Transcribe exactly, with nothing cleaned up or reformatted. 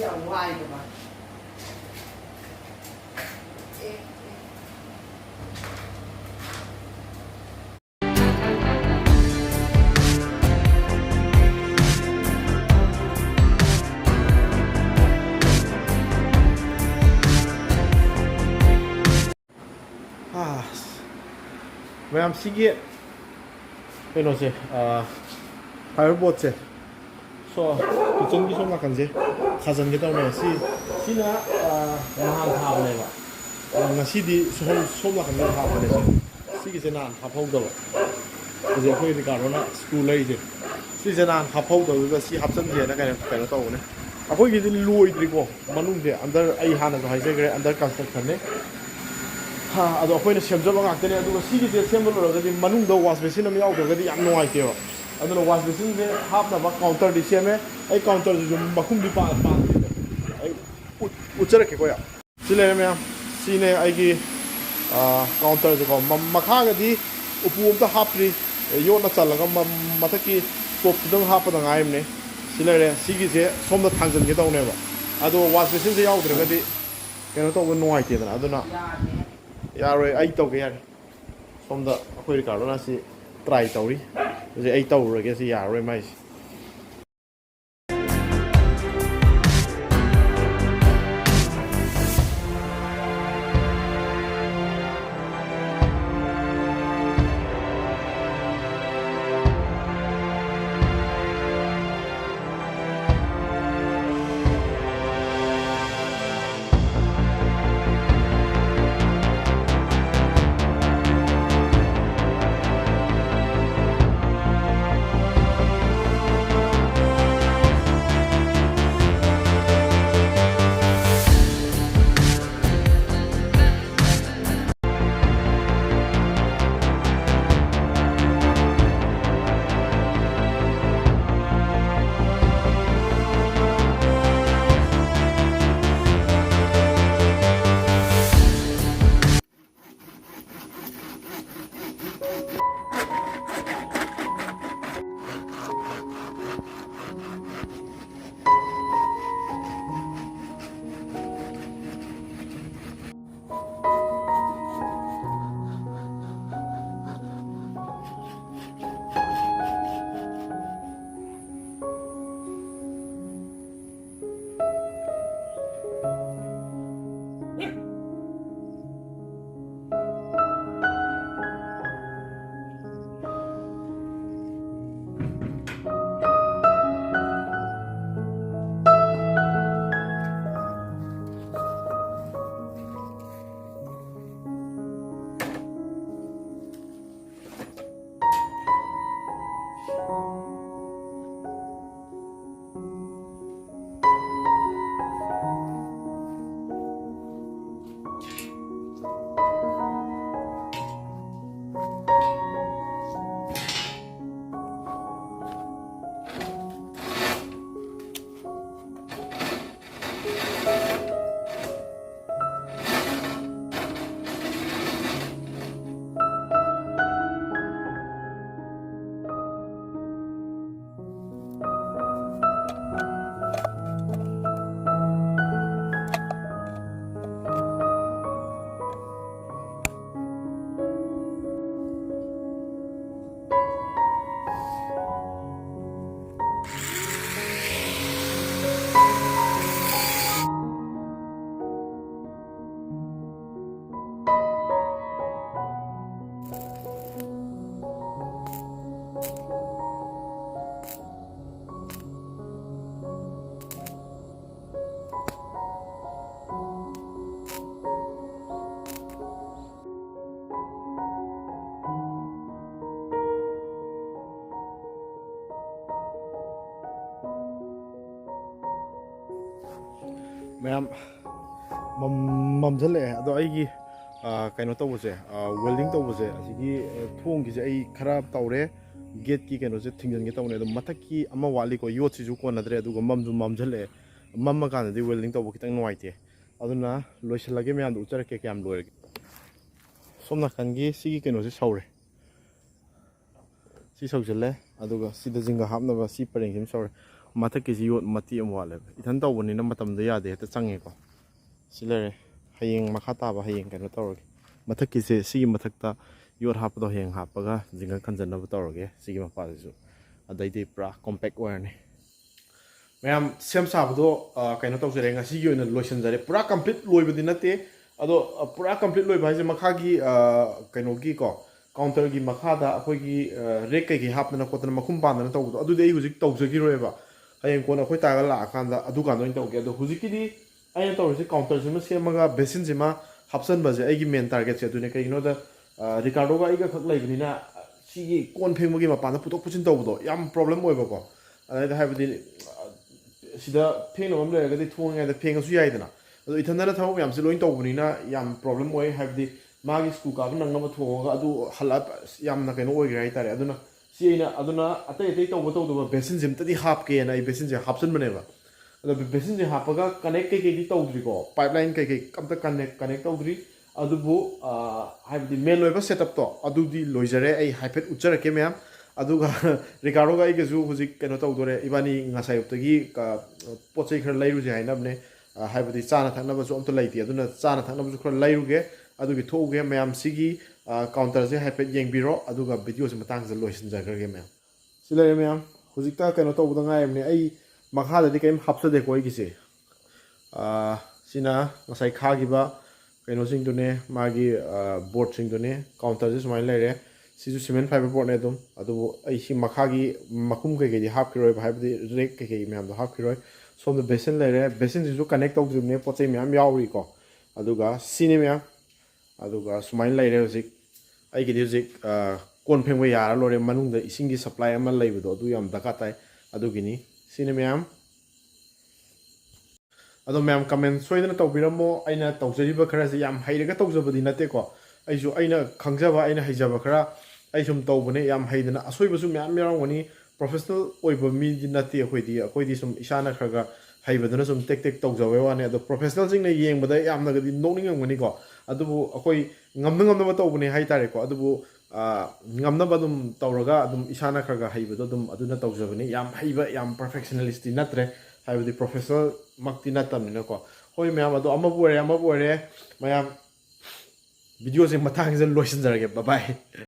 ꯌꯥꯝ ꯋꯥꯏꯗꯅ꯫ ꯑꯥ, ꯃꯌꯥꯝ, ꯁꯤꯒꯤ ꯀꯩꯅꯣꯁꯦ, ꯑꯥ, ꯐꯥꯏꯕꯔ ꯕꯣꯠꯁꯦ, ꯁꯣ, ꯀꯤꯠꯆꯟꯒꯤ ꯁꯣꯝ ꯅꯥꯀꯟꯁꯦ ꯊꯥꯖꯤꯟꯒꯦ ꯇꯧꯅꯦ꯫ ꯁꯤ, ꯁꯤꯅ, ꯑꯥ, ꯅꯍꯥꯟ ꯊꯥꯕꯅꯦꯕ꯫ ꯑꯗꯣ ꯉꯁꯤꯗꯤ ꯁꯣꯝ, ꯁꯣꯝ ꯅꯥꯀꯟꯗ ꯊꯥꯕꯅꯦ꯫ ꯁꯤꯒꯤꯁꯦ ꯅꯍꯥꯟ ꯍꯥꯞꯍꯧꯗꯕ꯫ ꯍꯧꯖꯤꯛ ꯑꯩꯈꯣꯏ ꯔꯤꯀꯥꯔꯗꯣꯅ ꯁ꯭ꯀ꯭ꯔꯨ ꯂꯩꯔꯤꯁꯦ꯫ ꯁꯤꯁꯦ ꯅꯍꯥꯟ ꯍꯥꯞꯍꯧꯗꯕꯗꯨꯗ ꯁꯤ ꯍꯥꯞꯆꯤꯟꯒꯦꯅ ꯀꯩꯅꯣ, ꯀꯩꯅꯣ ꯇꯧꯕꯅꯦ꯫ ꯑꯩꯈꯣꯏꯒꯤꯗꯤ ꯂꯣꯏꯗ꯭ꯔꯤꯀꯣ꯫ ꯃꯅꯨꯡꯁꯦ under, ꯑꯩ ꯍꯥꯟꯅꯁꯨ ꯍꯥꯏꯖꯈ꯭ꯔꯦ, under constructionꯅꯦ꯫ ꯍꯥ, ꯑꯗꯣ ꯑꯩꯈꯣꯏꯅ ꯁꯦꯝꯖꯕ ꯉꯥꯛꯇꯅꯦ꯫ ꯑꯗꯨꯒ ꯁꯤꯒꯤꯁꯦ ꯁꯦꯝꯕ ꯂꯣꯏꯔꯒꯗꯤ ꯃꯅꯨꯡꯗ wash basinꯅ ꯑꯃ ꯌꯥꯎꯗ꯭ꯔꯒꯗꯤ ꯌꯥꯝ ꯅꯨꯡꯉꯥꯏꯇꯦꯕ꯫ ꯑꯗꯨꯅ wash basinꯁꯦ ꯍꯥꯞꯅꯕ counterꯗꯤ ꯁꯦꯝꯃꯦ꯫ ꯑꯩ counterꯁꯤꯁꯨ ꯃꯈꯨꯝꯗꯤ ꯄꯥ-, ꯄꯥꯟꯗ꯭ꯔꯤꯗ꯫ ꯑꯩ ꯎꯠ-, ꯎꯠꯆꯔꯛꯀꯦꯀꯣ ꯌꯥꯝ꯫ ꯁꯤ ꯂꯩꯔꯦ ꯃꯌꯥꯝ꯫ ꯁꯤꯅꯦ ꯑꯩꯒꯤ, ꯑꯥ, counterꯁꯦꯀꯣ꯫ ꯃ-, ꯃꯈꯥꯒꯗꯤ ꯎꯄꯨ ꯑꯝꯇ ꯍꯥꯞꯇ꯭ꯔꯤ꯫ ꯌꯣꯠꯅ ꯆꯜꯂꯒ ꯃ-, ꯃꯊꯛꯀꯤ topꯇꯨꯗꯪ ꯍꯥꯞꯄꯗ ꯉꯥꯏꯔꯤꯕꯅꯦ꯫ ꯁꯤ ꯂꯩꯔꯦ꯫ ꯁꯤꯒꯤꯁꯦ ꯁꯣꯝꯗ ꯊꯥꯡꯖꯟꯒꯦ ꯇꯧꯅꯦꯕ꯫ ꯑꯗꯣ wash basinꯁꯦ ꯌꯥꯎꯗ꯭ꯔꯒꯗꯤ ꯀꯩꯅꯣ ꯇꯧꯕ ꯅꯨꯡꯉꯥꯏꯇꯦꯗꯅ꯫ ꯑꯗꯨꯅ ꯌꯥꯔꯣꯏ, ꯑꯩ ꯇꯧꯒꯦ ꯌꯥꯔꯦ꯫ ꯁꯣꯝꯗ ꯑꯩꯈꯣꯏ ꯔꯤꯀꯥꯔꯗꯣꯅ ꯁꯤ try ꯇꯧꯔꯤ꯫ ꯍꯧꯖꯤꯛ ꯑꯩ ꯇꯧꯔꯨꯔꯒꯦ, ꯁꯤ ꯌꯥꯔꯔꯣꯏ ꯃꯥꯏꯁꯦ꯫ ꯃꯌꯥꯝ ꯃꯝ- ꯃꯝꯁꯤꯜꯂꯛꯑꯦ꯫ ꯑꯗꯣ ꯑꯩꯒꯤ ꯑ, ꯀꯩꯅꯣ ꯇꯧꯕꯁꯦ, ꯋꯦꯜꯗꯤꯡ ꯇꯧꯕꯁꯦ, ꯑꯁꯤꯒꯤ ꯑ, ꯊꯣꯡꯒꯤꯁꯦ ꯑꯩ ꯈꯔ ꯇꯧꯔꯦ꯫ ꯒꯦꯠꯀꯤ ꯀꯩꯅꯣꯁꯦ ꯊꯤꯡꯖꯤꯟꯒꯦ ꯇꯧꯅꯦ꯫ ꯑꯗꯣ ꯃꯊꯛꯀꯤ ꯑꯃ ꯋꯥꯠꯂꯤꯀꯣ, ꯌꯣꯠꯁꯤꯁꯨ ꯀꯣꯟꯅꯗ꯭ꯔꯦ꯫ ꯑꯗꯨꯒ ꯃꯝꯁꯨ ꯃꯝꯁꯤꯜꯂꯛꯑꯦ꯫ ꯃꯝꯃꯀꯥꯟꯗꯗꯤ ꯋꯦꯜꯗꯤꯡ ꯇꯧꯕ ꯈꯤꯇꯪ ꯅꯨꯡꯉꯥꯏꯇꯦ꯫ ꯑꯗꯨꯅ ꯂꯣꯏꯁꯤꯜꯂꯒꯦ, ꯃꯌꯥꯝꯗ ꯎꯠꯆꯔꯛꯀꯦ ꯀꯌꯥꯝ ꯂꯣꯏꯔꯒꯦ꯫ ꯁꯣꯝ ꯅꯥꯀꯟꯒꯤ ꯁꯤꯒꯤ ꯀꯩꯅꯣꯁꯦ ꯁꯧꯔꯦ꯫ ꯁꯤ ꯁꯧꯖꯤꯜꯂꯦ꯫ ꯑꯗꯨꯒ ꯁꯤꯗ ꯖꯤꯡꯒ ꯍꯥꯞꯅꯕ ꯁꯤ ꯄꯔꯦꯡꯁꯤꯃ ꯁꯧꯔꯦ꯫ ꯃꯊꯛꯀꯤꯁꯤ ꯌꯣꯠ ꯃꯇꯦꯛ ꯑꯃ ꯋꯥꯠꯂꯦꯕ꯫ ꯏꯊꯟ ꯇꯧꯕꯅꯤꯅ ꯃꯇꯝꯗꯣ ꯌꯥꯗꯦ, ꯍꯦꯛꯇ ꯆꯪꯉꯦꯀꯣ꯫ ꯁꯤ ꯂꯩꯔꯦ꯫ ꯍꯌꯦꯡ ꯃꯈꯥ ꯇꯥꯕ ꯍꯌꯦꯡ ꯀꯩꯅꯣ ꯇꯧꯔꯒꯦ꯫ ꯃꯊꯛꯀꯤꯁꯦ ꯁꯤꯒꯤ ꯃꯊꯛꯇ ꯌꯣꯠ ꯍꯥꯞꯄꯗꯣ ꯍꯌꯦꯡ ꯍꯥꯞꯄꯒ ꯖꯤꯡꯒ ꯈꯟꯖꯟꯅꯕ ꯇꯧꯔꯒꯦ꯫ ꯁꯤꯒꯤ ꯃꯄꯥꯁꯤꯁꯨ ꯑꯗꯩꯗꯤ ꯄꯨꯔꯥ ꯀꯣꯝꯄꯦꯛ ꯑꯣꯏꯔꯅꯤ꯫ ꯃꯌꯥꯝ ꯁꯦꯝ ꯁꯥꯕꯗꯣ ꯑ, ꯀꯩꯅꯣ ꯇꯧꯖꯔꯦ, ꯉꯁꯤꯒꯤ ꯑꯣꯏꯅ ꯂꯣꯏꯁꯤꯟꯖꯔꯦ꯫ ꯄꯨꯔꯥ ꯀꯝꯄ꯭ꯂꯤꯠ ꯂꯣꯏꯕꯗꯤ ꯅꯠꯇꯦ꯫ ꯑꯗꯣ ꯑ, ꯄꯨꯔꯥ ꯀꯝꯄ꯭ꯂꯤꯠ ꯂꯣꯏꯕ ꯍꯥꯏꯁꯦ ꯃꯈꯥꯒꯤ ꯑ, ꯀꯩꯅꯣꯒꯤꯀꯣ, ꯀꯥꯎꯟꯇꯔꯒꯤ ꯃꯈꯥꯗ ꯑꯩꯈꯣꯏꯒꯤ ꯔꯦꯛ ꯀꯩꯀꯩ ꯍꯥꯞꯇꯅ ꯈꯣꯠꯇꯅ ꯃꯈꯨꯝ ꯄꯥꯟꯗꯅ ꯇꯧꯕꯗꯣ, ꯑꯗꯨꯗꯤ ꯑꯩ ꯍꯧꯖꯤꯛ ꯇꯧꯖꯈꯤꯔꯣꯏꯕ꯫ ꯍꯌꯦꯡ ꯀꯣꯟꯅ ꯑꯩꯈꯣꯏ ꯇꯥꯒ ꯂꯥꯛꯑꯀꯥꯟꯗ ꯑꯗꯨꯀꯥꯟꯗ ꯑꯣꯏꯅ ꯇꯧꯒꯦ꯫ ꯑꯗꯣ ꯍꯧꯖꯤꯛꯀꯤꯗꯤ ꯑꯩꯅ ꯇꯧꯔꯤꯁꯦ ꯀꯥꯎꯟꯇꯔꯁꯤꯃ ꯁꯦꯝꯃꯒ ꯕꯦꯁꯤꯟꯁꯤꯃ ꯍꯥꯞꯆꯟꯕꯁꯦ ꯑꯩꯒꯤ ꯃꯦꯟ ꯇꯥꯔꯒꯦꯠꯁꯦ ꯑꯗꯨꯅꯦ꯫ ꯀꯩꯒꯤꯅꯣꯗ ꯑ, ꯔꯤꯀꯥꯔꯗꯣꯒ ꯑꯩꯒ ꯈꯛ ꯂꯩꯕꯅꯤꯅ ꯁꯤꯒꯤ ꯀꯣꯟ ꯐꯦꯡꯕꯒꯤ ꯃꯄꯥꯟꯗ ꯄꯨꯊꯣꯛ ꯄꯨꯁꯤꯟ ꯇꯧꯕꯗꯣ ꯌꯥꯝ ꯄ꯭ꯔꯣꯕ꯭ꯂꯦꯝ ꯑꯣꯏꯕꯀꯣ꯫ ꯑꯗꯩꯗ ꯍꯥꯏꯕꯗꯤ ꯑ, ꯁꯤꯗ ꯐꯦꯡꯅꯕ ꯑꯃ ꯂꯩꯔꯒꯗꯤ ꯊꯣꯡꯉꯤꯉꯩꯗ ꯐꯦꯡꯉꯁꯨ ꯌꯥꯏꯗꯅ꯫ ꯑꯗꯣ ꯏꯊꯟꯗꯅ ꯊꯕꯛ ꯃꯌꯥꯝꯁꯦ ꯂꯣꯏ ꯇꯧꯕꯅꯤꯅ ꯌꯥꯝ ꯄ꯭ꯔꯣꯕ꯭ꯂꯦꯝ ꯑꯣꯏ꯫ ꯍꯥꯏꯕꯗꯤ ꯃꯥꯒꯤ ꯁ꯭ꯀꯨꯜ ꯀꯥꯕ ꯅꯪꯅꯕ ꯊꯣꯡꯉꯒ ꯑꯗꯨ ꯍꯜꯂꯛꯑ ꯌꯥꯝꯅ ꯀꯩꯅꯣ ꯑꯣꯏꯈ꯭ꯔꯦ ꯍꯥꯏꯇꯥꯔꯦ꯫ ꯑꯗꯨꯅ ꯁꯤ ꯑꯩꯅ ꯑꯗꯨꯅ ꯑꯇꯩ ꯑꯇꯩ ꯇꯧꯕ ꯇꯧꯗꯕ ꯕꯦꯁꯤꯟꯁꯦ ꯑꯝꯇꯗꯤ ꯍꯥꯞꯀꯦꯅ ꯑꯩ ꯕꯦꯁꯤꯟꯁꯦ ꯍꯥꯞꯆꯤꯟꯕꯅꯦꯕ꯫ ꯑꯗꯣ ꯕꯦꯁꯤꯟꯁꯦ ꯍꯥꯞꯄꯒ ꯀꯅꯦꯛ ꯀꯩꯀꯩꯗꯤ ꯇꯧꯗ꯭ꯔꯤꯀꯣ, ꯄꯥꯏꯞ ꯂꯥꯏꯟ ꯀꯩꯀꯩ ꯑꯝꯇ ꯀꯅꯦꯛ ꯀꯅꯦꯛ ꯇꯧꯗ꯭ꯔꯤ꯫ ꯑꯗꯨꯕꯨ ꯑ, ꯍꯥꯏꯕꯗꯤ ꯃꯦꯟ ꯑꯣꯏꯕ ꯁꯦꯠ ꯑꯞꯇꯣ ꯑꯗꯨꯗꯤ ꯂꯣꯏꯖꯔꯦ꯫ ꯑꯩ ꯍꯥꯏꯐꯦꯠ ꯎꯠꯆꯔꯛꯀꯦ ꯃꯌꯥꯝ꯫ ꯑꯗꯨꯒ ꯔꯤꯀꯥꯔꯗꯣꯒ ꯑꯩꯒꯁꯨ ꯍꯧꯖꯤꯛ ꯀꯩꯅꯣ ꯇꯧꯗꯣꯔꯦ꯫ ꯏꯕꯥꯅꯤ ꯉꯁꯥꯏ ꯑꯌꯨꯛꯇꯒꯤ ꯀ-, ꯄꯣꯠ ꯆꯩ ꯈꯔ ꯂꯩꯔꯨꯁꯦ ꯍꯥꯏꯅꯕꯅꯦ꯫ ꯑ, ꯍꯥꯏꯕꯗꯤ ꯆꯥꯅ ꯊꯛꯅꯕꯁꯨ ꯑꯝꯇ ꯂꯩꯇꯦ꯫ ꯑꯗꯨꯅ ꯆꯥꯅ ꯊꯛꯅꯕꯁꯨ ꯈꯔ ꯂꯩꯔꯨꯒꯦ꯫ ꯑꯗꯨꯒꯤ ꯊꯣꯛꯎꯒꯦ꯫ ꯃꯌꯥꯝ ꯁꯤꯒꯤ ꯑ, ꯀꯥꯎꯟꯇꯔꯁꯦ ꯍꯥꯏꯐꯦꯠ ꯌꯦꯡꯕꯤꯔꯣ꯫ ꯑꯗꯨꯒ ꯚꯤꯗꯤꯑꯣꯁꯦ ꯃꯇꯥꯡꯁꯤꯗ ꯂꯣꯏꯁꯤꯟꯖꯈ꯭ꯔꯒꯦ ꯃꯌꯥꯝ꯫ ꯁꯤ ꯂꯩꯔꯦ ꯃꯌꯥꯝ꯫ ꯍꯧꯖꯤꯛꯇ ꯀꯩꯅꯣ ꯇꯧꯕꯗ ꯉꯥꯏꯔꯕꯅꯦ꯫ ꯑꯩ ꯃꯈꯥꯗꯗꯤ ꯀꯔꯤꯝ ꯍꯥꯞꯆꯗꯦꯀꯣ ꯑꯩꯒꯤꯁꯦ꯫ ꯑ, ꯁꯤꯅ ꯉꯁꯥꯏ ꯈꯥꯈꯤꯕ ꯀꯩꯅꯣꯁꯤꯡꯗꯨꯅꯦ, ꯃꯥꯒꯤ ꯑ, ꯕꯣꯔꯗꯁꯤꯡꯗꯨꯅꯦ꯫ ꯀꯥꯎꯟꯇꯔꯁꯦ ꯁꯨꯃꯥꯏꯅ ꯂꯩꯔꯦ꯫ ꯁꯤꯁꯨ ꯁꯤꯃꯦꯟ ꯐꯥꯏꯕꯔ ꯕꯣꯔꯗꯅꯦ ꯑꯗꯨꯝ꯫ ꯑꯗꯨꯕꯨ ꯑꯩ ꯁꯤ ꯃꯈꯥꯒꯤ ꯃꯈꯨꯝ ꯀꯩꯀꯩꯗꯤ ꯍꯥꯞꯈꯤꯔꯣꯏꯕ, ꯍꯥꯏꯕꯗꯤ ꯔꯦꯛ ꯀꯩꯀꯩ ꯃꯌꯥꯝꯗꯣ ꯍꯥꯞꯈꯤꯔꯣꯏ꯫ ꯁꯣꯝꯗ ꯕꯦꯁꯤꯟ ꯂꯩꯔꯦ꯫ ꯕꯦꯁꯤꯟꯁꯤꯁꯨ ꯀꯅꯦꯛ ꯇꯧꯗ꯭ꯔꯤꯕꯅꯦ, ꯄꯣꯠ ꯆꯩ ꯃꯌꯥꯝ ꯌꯥꯎꯔꯤꯀꯣ꯫ ꯑꯗꯨꯒ ꯁꯤꯅꯤ ꯃꯌꯥꯝ꯫ ꯑꯗꯨꯒ ꯁꯨꯃꯥꯏꯅ ꯂꯩꯔꯦ ꯍꯧꯖꯤꯛ꯫ ꯑꯩꯒꯤꯗꯤ ꯍꯧꯖꯤꯛ ꯑ, ꯀꯣꯟ ꯐꯦꯡꯕ ꯌꯥꯔ ꯂꯣꯏꯔꯦ꯫ ꯃꯅꯨꯡꯗ ꯏꯁꯤꯡꯒꯤ ꯁꯄ꯭ꯂꯥꯏ ꯑꯃ ꯂꯩꯕꯗꯣ ꯑꯗꯨ ꯌꯥꯝ ꯗꯔꯀꯥꯔ ꯇꯥꯏ꯫ ꯑꯗꯨꯒꯤꯅꯤ꯫ ꯁꯤꯅꯤ ꯃꯌꯥꯝ꯫ ꯑꯗꯣ ꯃꯌꯥꯝ comment ꯁꯣꯏꯗꯅ ꯇꯧꯕꯤꯔꯝꯃꯣ꯫ ꯑꯩꯅ ꯇꯧꯖꯔꯤꯕ ꯈꯔꯁꯦ ꯌꯥꯝ ꯍꯩꯔꯒ ꯇꯧꯖꯕꯗꯤ ꯅꯠꯇꯦꯀꯣ꯫ ꯑꯩꯁꯨ ꯑꯩꯅ ꯈꯪꯖꯕ, ꯑꯩꯅ ꯍꯩꯖꯕ ꯈꯔ ꯑꯩ ꯁꯨꯝ ꯇꯧꯕꯅꯦ꯫ ꯌꯥꯝ ꯍꯩꯗꯅ ꯑꯁꯣꯏꯕꯁꯨ ꯃꯌꯥꯝ ꯌꯥꯎꯔꯝꯒꯅꯤ꯫ Professional ꯑꯣꯏꯕ ꯃꯤꯗꯤ ꯅꯠꯇꯦ ꯑꯩꯈꯣꯏꯗꯤ꯫ ꯑꯩꯈꯣꯏꯗꯤ ꯁꯨꯝ ꯏꯁꯥꯅ ꯈꯔ ꯈꯔ ꯍꯩꯕꯗꯨꯅ ꯁꯨꯝ ꯇꯦꯛ ꯇꯦꯛ ꯇꯧꯖꯕꯩ ꯋꯥꯅꯤ꯫ ꯑꯗꯣ professionalꯁꯤꯡꯅ ꯌꯦꯡꯕꯗ ꯌꯥꯝꯅꯒꯗꯤ ꯅꯣꯛꯅꯤꯡꯉꯝꯒꯅꯤꯀꯣ꯫ ꯑꯗꯨꯕꯨ ꯑꯩꯈꯣꯏ ꯉꯝꯅ ꯉꯝꯅꯕ ꯇꯧꯕꯅꯦ ꯍꯥꯏꯇꯥꯔꯦꯀꯣ꯫ ꯑꯗꯨꯕꯨ ꯉꯝꯅꯕ ꯑꯗꯨꯝ ꯇꯧꯔꯒ ꯑꯗꯨꯝ ꯏꯁꯥꯅ ꯈꯔ ꯈꯔ ꯍꯩꯕꯗꯣ ꯑꯗꯨꯝ ꯑꯗꯨꯅ ꯇꯧꯖꯕꯅꯤ꯫ ꯌꯥꯝ ꯍꯩꯕ, ꯌꯥꯝ perfectionalistꯇꯤ ꯅꯠꯇ꯭ꯔꯦ, ꯍꯥꯏꯕꯗꯤ professionalꯃꯛꯇꯤ ꯅꯠꯇꯕꯅꯤꯅꯀꯣ꯫ ꯍꯣꯏ ꯃꯌꯥꯝ, ꯑꯗꯣ ꯑꯃꯕꯨ ꯑꯣꯏꯔꯦ ꯑꯃꯕꯨ ꯑꯣꯏꯔꯦ, ꯃꯌꯥꯝ videoꯁꯦ ꯃꯇꯥꯡꯁꯤꯗ ꯂꯣꯏꯁꯤꯟꯖꯔꯒꯦ꯫ Bye bye꯫